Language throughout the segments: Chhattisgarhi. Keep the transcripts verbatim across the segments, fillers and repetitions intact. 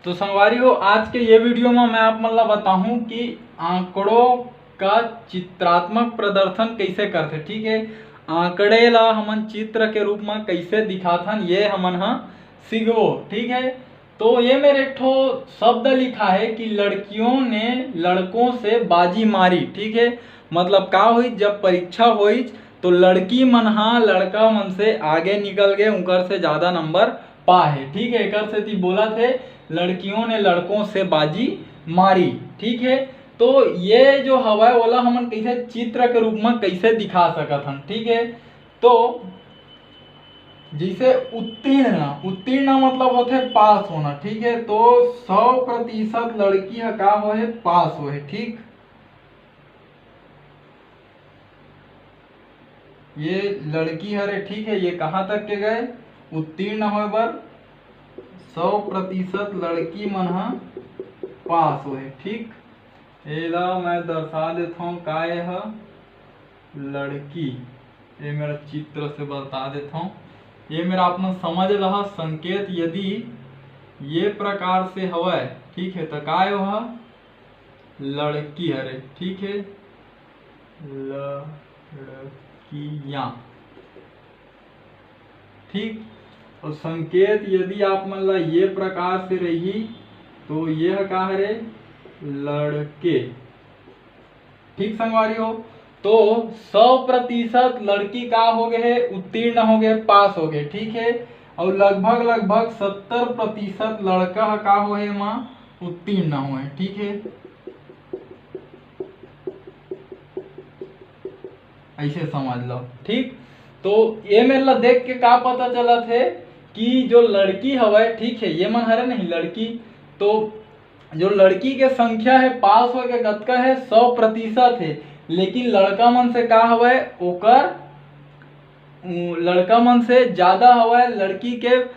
तो संगवारी हो, आज के ये वीडियो में मैं आप मन ला बताहूँ कि आंकड़ों का चित्रात्मक प्रदर्शन कैसे करथे। ठीक है, आंकड़े ला हमन चित्र के रूप में कैसे दिखाथन, ये हमन ह सीखबो। ठीक है, तो ये मेर एक ठो शब्द लिखा है कि लड़कियों ने लड़कों से बाजी मारी। ठीक है, मतलब का होइच, जब परीक्षा होइच तो लड़की मन हा लड़का मन से आगे निकल गए, उनकर से ज्यादा नंबर पा है। ठीक है, एकर सेती बोलत हे लड़कियों ने लड़कों से बाजी मारी। ठीक है, तो ये जो हवय ओला हमन कैसे चित्र के रूप में कैसे दिखा सकत हन। ठीक है, तो जैसे उत्तीर्ण, उत्तीर्ण मतलब होथे पास होना। ठीक है, तो सौ प्रतिशत लड़की ह का होहे, पास होहे। ठीक, ये लड़की हरे। ठीक है, ये कहाँ तक के गए, उत्तीर्ण होए बर सौ प्रतिशत लड़की मन ह पास होए। ठीक, एला मैं दर्शा देथौं, का ये ह लड़की, ये मेर चित्र से बता देथौं, ये मेर आप मन समझ लहा संकेत यदि ये प्रकार से हवय, ठीक है, त का ये ह लड़की हरे। ठीक है, लड़कियाँ। ठीक, और संकेत यदि आप मन ला ये प्रकार से रही तो ये ह का हरे, लड़के। ठीक संगवारी हो, तो सौ प्रतिशत लड़की का हो गए हे, उत्तीर्ण हो गए, पास हो गए। ठीक है, और लगभग लगभग सत्तर प्रतिशत लड़का ह का होए, एमा उत्तीर्ण होए। ठीक है, ऐसे समझ लो। ठीक, तो ये मेर ला देख के का पता चलत है कि जो लड़की हवय, ठीक है, ये मन हरे नहीं लड़की, तो जो लड़की के संख्या है पास होए के कतका है, सौ प्रतिशत है, लेकिन लड़का मन से का हवय, ओकर, उ, लड़का मन से ज्यादा हवय लड़की के, अ,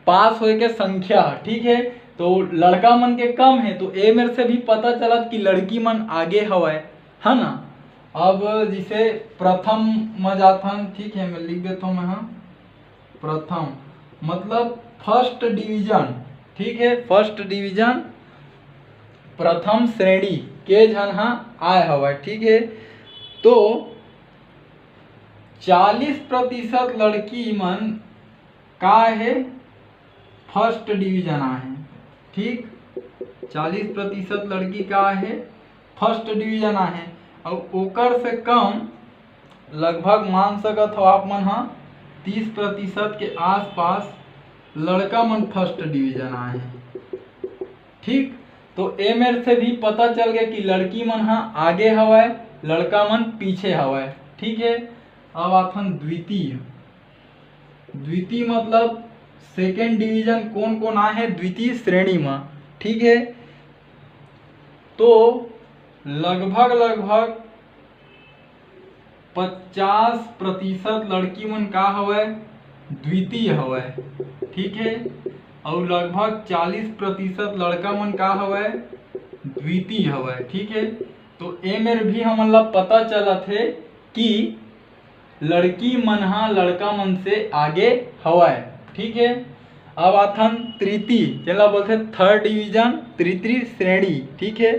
पास होए के संख्या। ठीक है, तो लड़का मन के कम है, तो ए मेर से भी पता चलत कि लड़की मन आगे हवय, है ना। अब जैसे प्रथम म जाथन, ठीक है, मैं लिख देता हूँ मैं, हाँ, प्रथम मतलब फर्स्ट डिवीजन। ठीक है, फर्स्ट डिवीजन, प्रथम श्रेणी के झन हा आए हवय। ठीक है, तो चालीस प्रतिशत लड़की मन का हे, फर्स्ट डिवीजन आहे। ठीक, चालीस प्रतिशत लड़की का हे, फर्स्ट डिवीजन आहे, अउ ओकर से कम लगभग मान सकत हो आप मन हा तीस प्रतिशत के आसपास लड़का मन फर्स्ट डिवीजन आहे। ठीक, तो ए मेर से भी पता चल गया कि लड़की मन हा आगे हवय, लड़का मन पीछे हवय। ठीक है, अब आथन द्वितीय। द्वितीय मतलब सेकेंड डिवीजन कोन कोन आए हे द्वितीय श्रेणी म। ठीक है, तो लगभग लगभग पचास प्रतिशत लड़की मन का हवय, द्वितीय हवय। ठीक है, और लगभग चालीस प्रतिशत लड़का मन का हवय, द्वितीय हवय। ठीक है, तो ए मेर भी हमन ला पता चलत हे कि लड़की मन हा लड़का मन से आगे हवय। ठीक है, अब आथन तृतीय, जेला बोलथे थर्ड डिवीजन, तृतीय श्रेणी। ठीक है,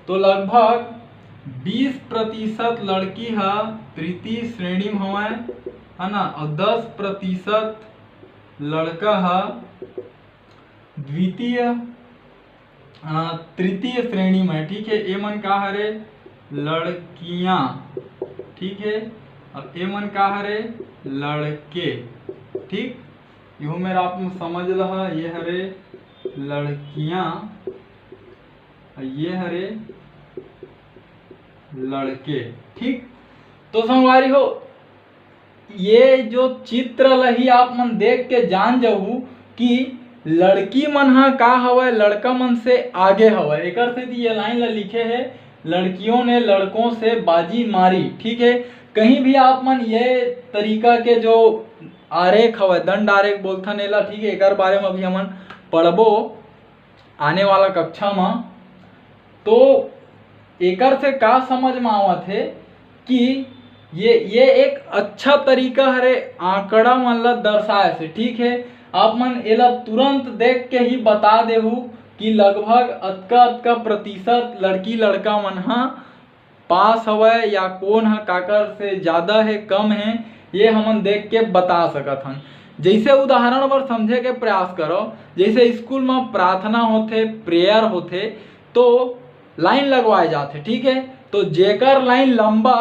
तो लगभग बीस प्रतिशत लड़की हा तृतीय श्रेणी में हवय, है ना, और दस प्रतिशत लड़का हा द्वितीय, अ, तृतीय श्रेणी में। ठीक है, ए मन का हरे, लड़कियां। ठीक है, अब ए मन का हरे, लड़के। ठीक, इहू मेर आप समझ लहा, ये हरे लड़कियां, ये हरे लड़के। ठीक, तो संगवारी हो, ये जो चित्र ल ही आप मन देख के जान जाहू कि लड़की मन हा का हवय, लड़का मन से आगे हवय। एकर सेती ये लाइन ल लिखे हे, लड़कियों ने लड़कों से बाजी मारी। ठीक है, कहीं भी आप मन ये तरीका के जो आरेख हवय, दंड आरेख बोलथन एला, ठीक है, एकर बारे में अभी हमन पढ़बो आने वाला कक्षा म। तो एकर से का समझ में आवत हे कि ये, ये एक अच्छा तरीका हरे आंकड़ा मन ला दर्शाए से। ठीक है, आप मन एला तुरंत देख के ही बता देहू कि लगभग अतका अतका प्रतिशत लड़की लड़का मन ह पास हवय या कोन ह काकर से ज़्यादा हे, कम हे, ये हमन देख के बता सकत हन। जैसे उदाहरण बर समझे के प्रयास करो, जैसे स्कूल म प्रार्थना होथे, प्रेयर होथे, तो लाइन लगवाए जाथे, ठीक है। तो जेकर लाइन लंबा,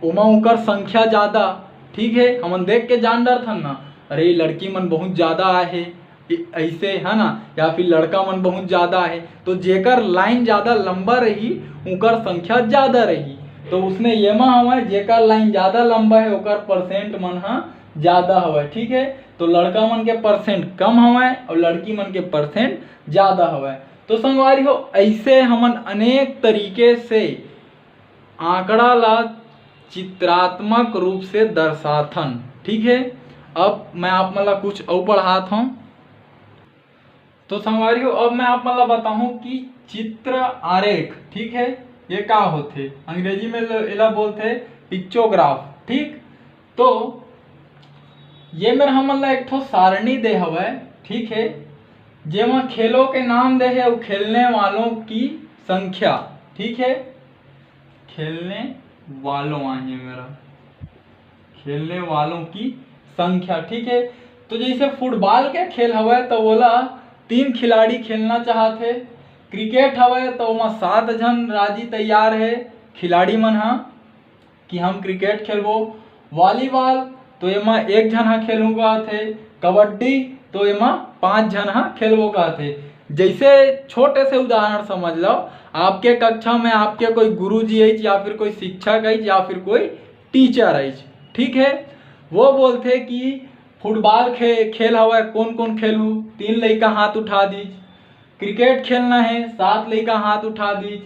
ओमा ओकर संख्या ज़्यादा, ठीक है। हमन देख के जान डरथन ना, अरे, ये लड़की मन बहुत ज़्यादा आहे, ऐसे है ना, या फिर लड़का मन बहुत ज़्यादा है, तो जेकर लाइन ज़्यादा लंबा रही, ओकर संख्या ज़्यादा रही। तो उसने ये मा हवय, जेकर लाइन ज़्यादा लंबा है, ओकर परसेंट मन ह ज़्यादा हवय, ठीक है। तो लड़का मन के परसेंट कम हवय और लड़की मन के परसेंट ज़्यादा हवय। तो संगवारी हो, ऐसे हमन अनेक तरीके से आंकड़ा ला चित्रात्मक रूप से दर्शाथन, ठीक है। अब मैं आप मन ला कुछ अउ पढ़ात हूँ। तो संगवारी हो, अब मैं आप मन ला बताहूँ कि चित्र आरेख, ठीक है, ये का होथे। अंग्रेजी में ल-, एला बोलथे पिक्चोग्राफ, ठीक। तो ये मेर हमन ला एक ठो सारणी दे हवय, ठीक है, जेमा खेलों के नाम दे हे अउ खेलने वालों की संख्या, ठीक है, खेलने वालों आए हे मेरा, खेलने वालों की संख्या, ठीक है। तो जैसे फुटबॉल के खेल हवय, तो ओला तीन खिलाड़ी खेलना चाहत हे। क्रिकेट हवय, तो ओमा सात झन राजी तैयार हे खिलाड़ी मन ह कि हम क्रिकेट खेलबो। वॉलीबॉल, तो एमा एक झन ह खेलहूँ कहत हे। कबड्डी, तो एमा पांच झन ह खेलबो कहत हे। जैसे छोटे से उदाहरण समझ लो, आपके कक्षा में आपके कोई गुरुजी अइच या फिर कोई शिक्षक अइच या फिर कोई टीचर अइच, ठीक है, वो बोलथे कि फुटबॉल खे-, खेल हवय, कोन कोन खेलहू? तीन लइका हाथ उठा दीच। क्रिकेट खेलना है, सात लइका हाथ उठा दीच।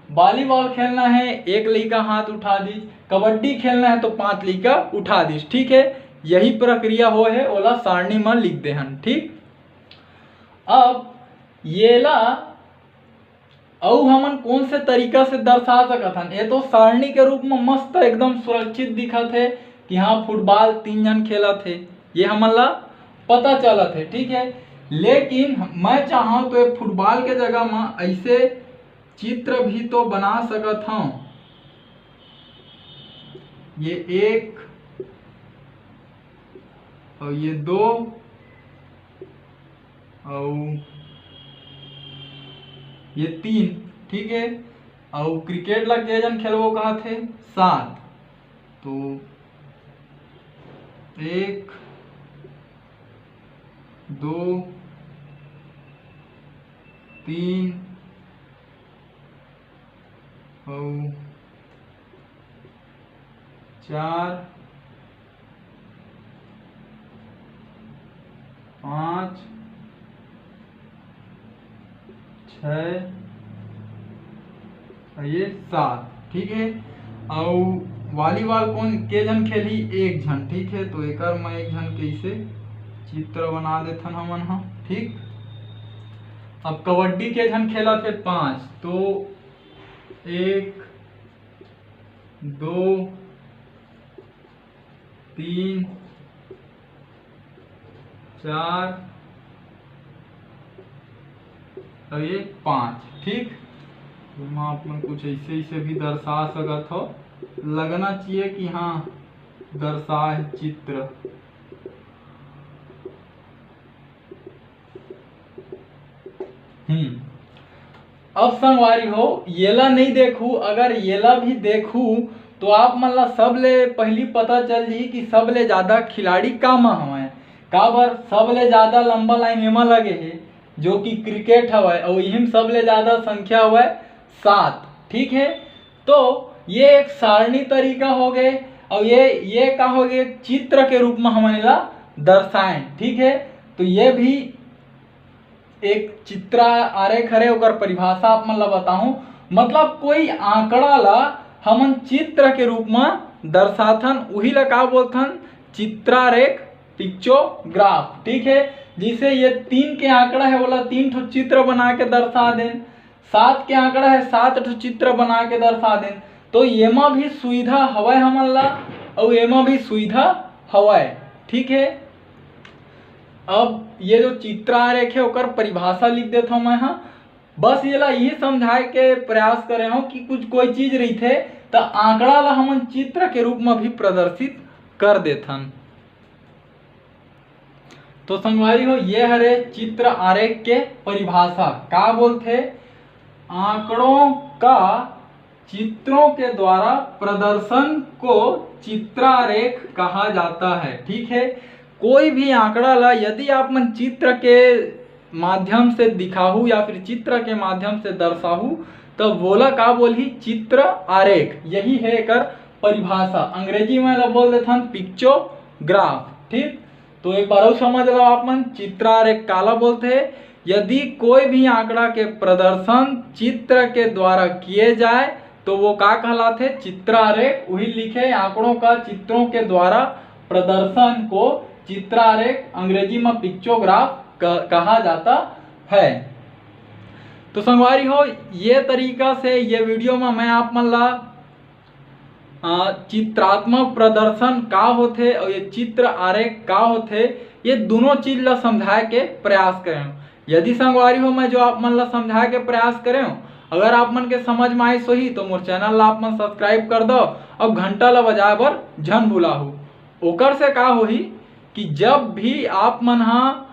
वॉलीबॉल खेलना है, एक लइका हाथ उठा दीच। कबड्डी खेलना है, तो पांच लइका उठा दीच, ठीक है। यही प्रक्रिया होय हे, ओला सारणी म लिख दे हन, ठीक। अब येला अउ हमन कोन से तरीका से दर्शा सकत हन? ये तो सारणी के रूप में मस्त एकदम सुरक्षित दिखत हे कि हाँ, फुटबॉल तीन झन खेलत हे, ये हमन ला पता चलत हे, ठीक है। लेकिन मैं चाहूँ तो ये फुटबॉल के जगह में ऐसे चित्र भी तो बना सकत हूँ। ये एक और ये दो अउ ये तीन, ठीक है। अउ क्रिकेट ला के जन खेलबो कहत हे? सात। तो एक, दो, तीन अउ चार, पाँच, छः अउ ये सात, ठीक है। अउ वॉलीबॉल कोन के झन खेलही? एक झन, ठीक है। तो एकर मैं एक झन कैसे चित्र बना देथन हमन ह, ठीक। अब कबड्डी के झन खेलत हे? पाँच। तो एक, दो, तीन, चार अउ ये पाँच, ठीक। एमा आप मन कुछ ऐसे ऐसे भी दर्शा सकत हो, लगना चाहिए कि हाँ, दर्शाए चित्र। हम्म। अब संगवारी हो, येला नहीं देखू, अगर येला भी देखू तो आप मन ला सबले पहली पता चल जी कि सबले ज्यादा खिलाड़ी का मा हवय। काबर? सबले ज्यादा लंबा लाइन एमा लगे हे, जो कि क्रिकेट हवय, अउ इही म सबले ज्यादा संख्या हवय सात, ठीक है। तो ये एक सारणी तरीका हो गए, और ये, ये का हो गए, चित्र के रूप में हमन एला दर्शाएं, ठीक है। तो ये भी एक चित्र आरेख हरे, ओकर परिभाषा आप मन ला बताहूं। मतलब कोई आंकड़ा ला हमन चित्र के रूप में दर्शाथन, उही ला का बोलथन? चित्रारेख, पिक्चोग्राफ, ठीक है। जैसे ये तीन के आंकड़ा है, ओला तीन ठो चित्र बना के दर्शा देन। सात के आंकड़ा है, सात ठो चित्र बना के दर्शा देन। तो एमा भी सुविधा हवय हमन ला, अउ एमा भी सुविधा हवय, ठीक है। अब ये जो चित्र आरेख हे, ओकर परिभाषा लिख देथव मैं ह। बस येला यही समझाए के प्रयास करे हव कि कुछ कोई चीज रहिथे, त आंकड़ा ला हमन चित्र के रूप म भी प्रदर्शित कर देथन। तो संगवारी हो, ये हरे चित्र आरेख के परिभाषा। का बोलथे? आंकड़ों का चित्रों के द्वारा प्रदर्शन को चित्रारेख कहा जाता है। ठीक है, कोई भी आंकड़ा ला यदि आप मन चित्र के माध्यम से दिखाहू या फिर चित्र के माध्यम से दर्शाहू, तो वोला का बोलही? चित्र आरेख। यही है एकर परिभाषा। अंग्रेजी में ला बोल देथन पिक्चोग्राफ। ठीक, तो एक बार अउ समझ लो आप मन, चित्रारेख काला बोलथे? यदि कोई भी आंकड़ा के प्रदर्शन चित्र के द्वारा किए जाए, तो वो का कहलाथे? चित्रारेख। वही लिखे, आंकड़ों का चित्रों के द्वारा प्रदर्शन को चित्रारेख, अंग्रेजी में पिक्चोग्राफ कहा जाता है। तो संगवारी हो, ये तरीका से ये वीडियो में मैं आप मन ला चित्रात्मक प्रदर्शन का होथे और ये चित्र आरेख का होथे, ये दोनों चीज ला समझाए के प्रयास करें। यदि संगवारी हो, मैं जो आप मन ला समझाए के प्रयास करें, अगर आप मन के समझ में आइस होही तो मोर चैनल ला आप मन सब्सक्राइब कर दो और घंटा ला बजाए बर झन भुलाहू। ओकर से का होही कि जब भी आप मन हा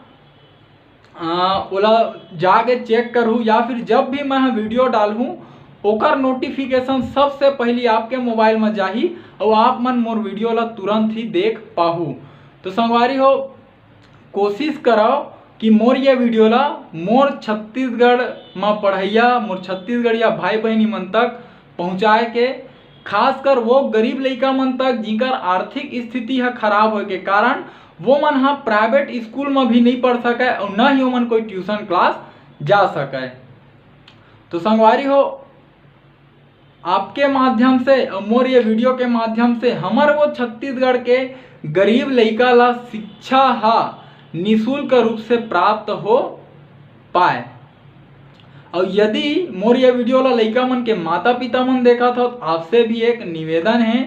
ओला जाके चेक करहू या फिर जब भी मैं वीडियो डालहूँ, ओकर नोटिफिकेशन सबसे पहली आपके मोबाइल में जाही और आप मन मोर वीडियो ला तुरंत ही देख पाहू। तो संगवारी हो, कोशिश करव कि मोर ये वीडियो ला मोर छत्तीसगढ़ में पढ़ैया, मोर छत्तीसगढ़िया भाई बहनी मन तक पहुँचाए के, खासकर वो गरीब लइका मन तक जिनकर आर्थिक स्थिति ह खराब होए के कारण वो मन ह प्राइवेट स्कूल में भी नहीं पढ़ सके और न ही ओमन कोई ट्यूशन क्लास जा सके। तो संगवारी हो, आपके माध्यम से और मोर ये वीडियो के माध्यम से हमर वो छत्तीसगढ़ के गरीब लइका ला शिक्षा हा निशुल्क रूप से प्राप्त हो पाए। और यदि मोर ये वीडियो ला लइका मन के माता पिता मन देखत हो, तो आपसे भी एक निवेदन है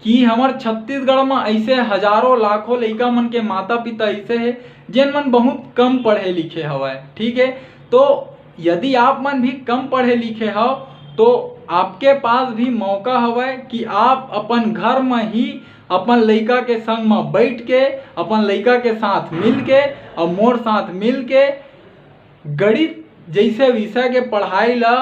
कि हमर छत्तीसगढ़ में ऐसे हजारों लाखों लइका मन के माता पिता ऐसे है जेन मन बहुत कम पढ़े लिखे हवय। ठीक है, तो यदि आप मन भी कम पढ़े लिखे हव तो आपके पास भी मौका हवय कि आप अपन घर में ही अपन लइका के संग में बैठ के, अपन लइका के साथ मिल के और मोर साथ मिल के गणित जैसे विषय के पढ़ाई ला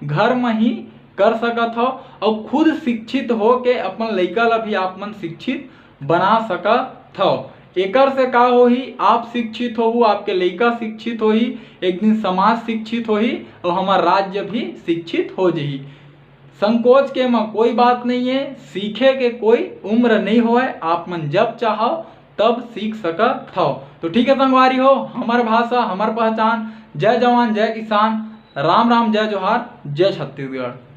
घर में ही कर सकत हव और खुद शिक्षित हो के अपन लइका ला भी आप मन शिक्षित बना सकत हव। एकर से का होही? आप शिक्षित होहू, आपके लइका शिक्षित होही, एक दिन समाज शिक्षित होही और हमार राज्य भी शिक्षित हो जही। संकोच के म कोई बात नहीं है, सीखे के कोई उम्र नहीं होए, आप मन जब चाहो तब सीख सकत हव। तो ठीक है संगवारी हो, हमर भाषा हमर पहचान। जय जवान जय किसान, राम राम, जय जोहार, जय छत्तीसगढ़।